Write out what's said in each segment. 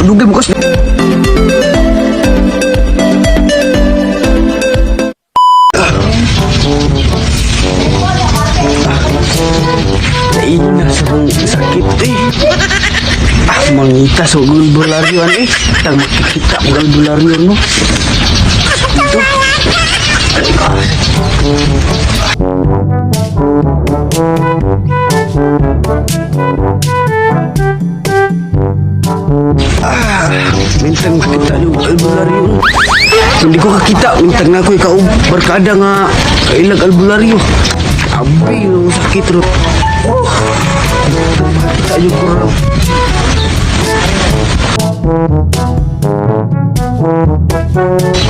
Dugay bukas. Naina sa kong sakit eh. Ah, mangita sa albularyo eh. Tang makikita ang albularyo no. Dito. Ah, mintang makita yung albularyo. Hindi ko kakita, mintang na ako ikaw barkada nga kailag albularyo. Abi, yung sakit ro. Oh, mintang makita yung kurang.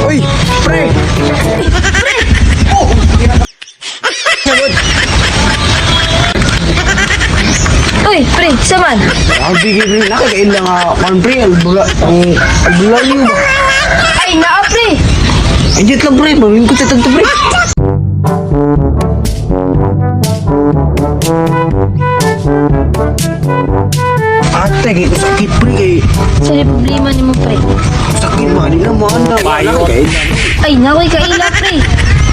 Uy, pre! Oh! Uy, pre, saman. Abi, gini na kailang nga kan pre, albula, ang albularyo ba? Ay, naa, pre. Andiyan lang pre, mamingkot sa tagto pre. Ate, kay ko sakit pre, kay Sa problema nimo, pre. sakit ba nila mo ana. Payo. Ay, nakoy kaila, pre.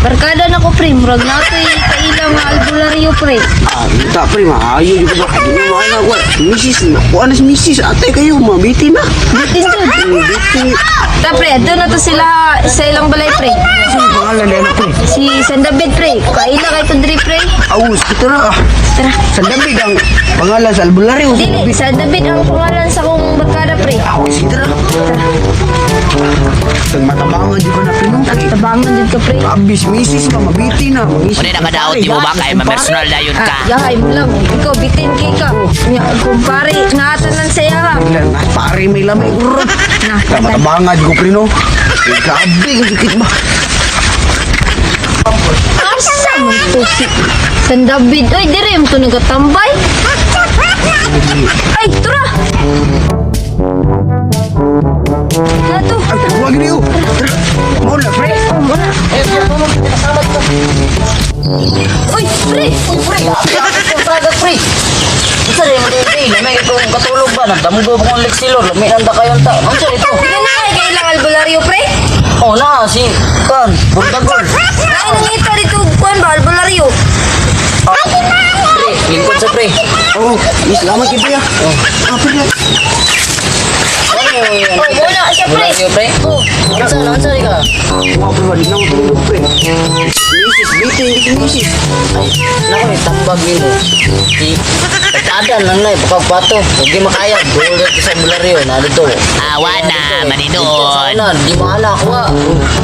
Barkada na ko, pre. Murag na ko'y kaila nga albularyo, pre. Ah, ta pre, maayo jud ko ba? Di mo maana ko. Misis, kuan na si misis. Ate kayo, mabiti na. Bitin jud. Mabiti. Ta, pre, doon na to sila sa ilang balay, pre. Sino pangalan niya na pre? Si San David, pre. Kaila kay to diri, pre. Aus, kita na ah. Tara. San David ang pangalan sa albularyo. Dili, San David ang pangalan sa kong barkada, pre. Aus, kita na. Tang matabangan jud ko na pre. No? Tabangan jud ka, pre. Abis, misis ba, mabiti na. Misis. Muna nakadaot di mo ba kay ma-personal dayon ka. Ah, yahay mo lang. Ikaw, bitin kay ka. Nya, kumpare, naatanan sa iya ha. Ilan na, pare may lamay. Urot. Na, Tama tabangan ko pre no. Eh, Grabe, ang sakit ba? Asa man to si San David? Uy, dire mo to nagatambay. Ay, tura! Na to. Ay, huwag niyo. Tara, Muna pre. Oh, muna. Uy, pre! Uy, pre, ako sa pre. Unsa rin mo pre? Lamay ko kung katulog ba nagdamgo ko ang leksilor, lamay nanda kayon ta. Unsa ito? Di ka na kay kailang albularyo, pre? Oh na si kan, Burdagol. Ay, nangita dito kuan ba albularyo? Pre, lingkod sa pre. Oh, miss, salamat kayo pre ah. Ah, pre. Ano yun? Oh, muna siya, pre. Bularyo, pre. Oh, Unsa na unsa rin ka? Huwag pre, wala na ako tulog pre. Misis, biti, misis. Ay, nako eh, tambag nimo. Si Pagkaadan lang na eh, baka pato. Huwag di makaya, goal sa bularyo na dito. Awa na, maninood. Sana, di mahala ko ah.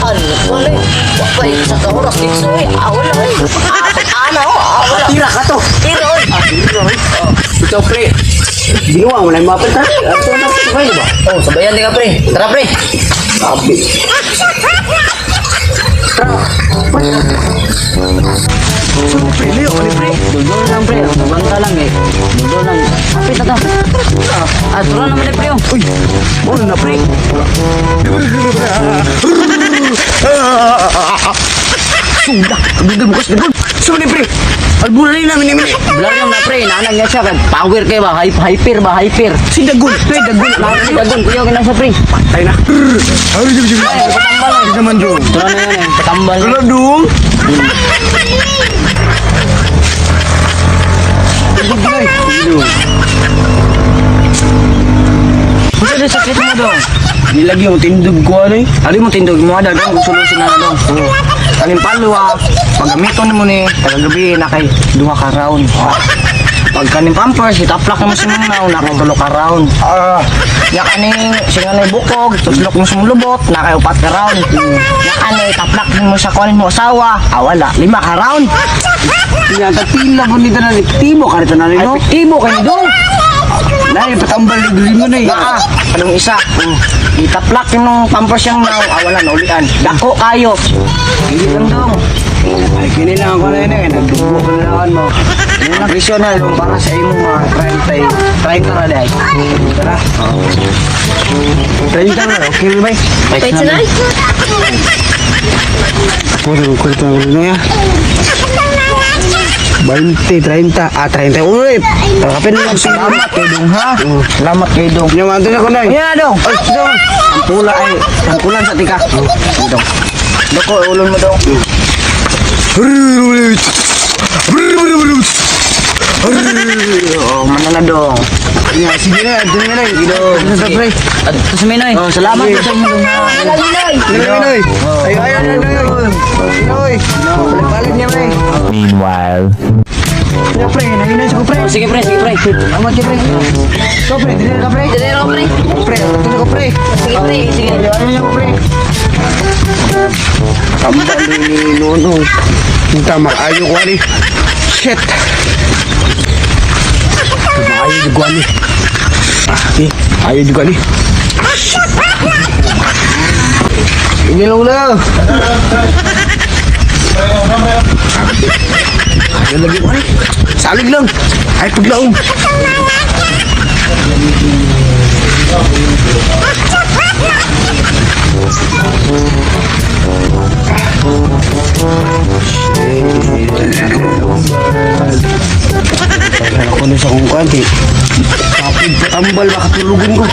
Ano, wala eh. Wa pa eh, sa ka oras dito eh. Ah, wala eh. Ah, pag-ana oh, ah, wala. Tira ka to. Tira oy. Ah, tira oy. Ikaw pre. Ginawa mo na yung mapit ha? Ato na pre, sabay ba? Oh, sabayan din ka pre. Tara pre. Sabi. Tara. So, pre, Leo, pre, pre. Dudol lang pre, bangka lang eh. Dudol lang. Kapit na ta. Ah, tara naman eh pre. oh. Uy, mo na pre. Sudah, dugay bukas dugay. Sumani pre. Albulan namin ni Blur lang na pre, naanag niya siya kay power kay ba, hype hyper ba, hyper. Si Dagon, pre, Dagon. Naanag si Dagon, kuya kina siya pre. Patay na. Ay, patambal lang. Naman dong. Tara na yan eh, patambal. Ano dong? Unsa di sakit mo dong? Nilagi mo tindog ko ano eh. Ali mo tindog mo dagang kung solusyon na dong. Kaning palo ah, paggamiton mo ni tagagabi na kay duha ka round. Pag kaning pampers, itaplak mo sa mga naw, na kay tulo ka round. Ah, Ya kaning singanay bukog, tuslok mo sa lubot, na kay upat ka round. Ya kani taplak mo sa kuan mo asawa, ah wala, lima ka round. Pinatapila po nito na epektibo ka rito na rin, Ay, no? epektibo kay ni dong. Nay, patambal ni Green mo na eh. Ah, anong isa? Itaplak yung pampers yung naw, ah wala naulian. Dako kayo. Hindi lang dong. Ay, kinilangan ko na yun eh. Nagdugo ko na lang mo. Yung presyo na yung para sa imo mga 30, 30 ra dai. Tara. 30 na, okay na ba? Wait, sanay. Puro ko ito na ya. 20, 30, ah, 31 eh. Kapin na lang. Salamat kay dong ha. Salamat kay dong. Yung ano na ko na. Yan dong. Ay, so. Ang pula ay ang kulan sa tika. Dong. Doko ulon mo dong. Oh, manala dong. Ya, sige na, doon na lang. Dong. Sa pre. Adto sa Minoy. Oh, salamat sa inyo dong. ha. Minoy. Minoy, Minoy. Ay, ay, ay, ay, ay. Minoy. Palit niya, pre. Meanwhile. Ya, pre, nanginan sa ko, pre. Sige pre, sige pre. Amat ka, pre. So, pre, dili na ka, pre. Dili na ko, pre. Pre, ito na ko, pre. Sige, pre. Sige. Ano niya ko, pre? Tambal ni Nono. Tama, ayaw ko, ani. Shit. Ayaw juga, ani. Ah, eh, ayaw juga, ani. Shit. Ini lang lang. Ayaw lagi ko, ani. Salig lang. Ay, paglaong. Ako na sa kong kanti. Kapig patambal, baka tulugin ko.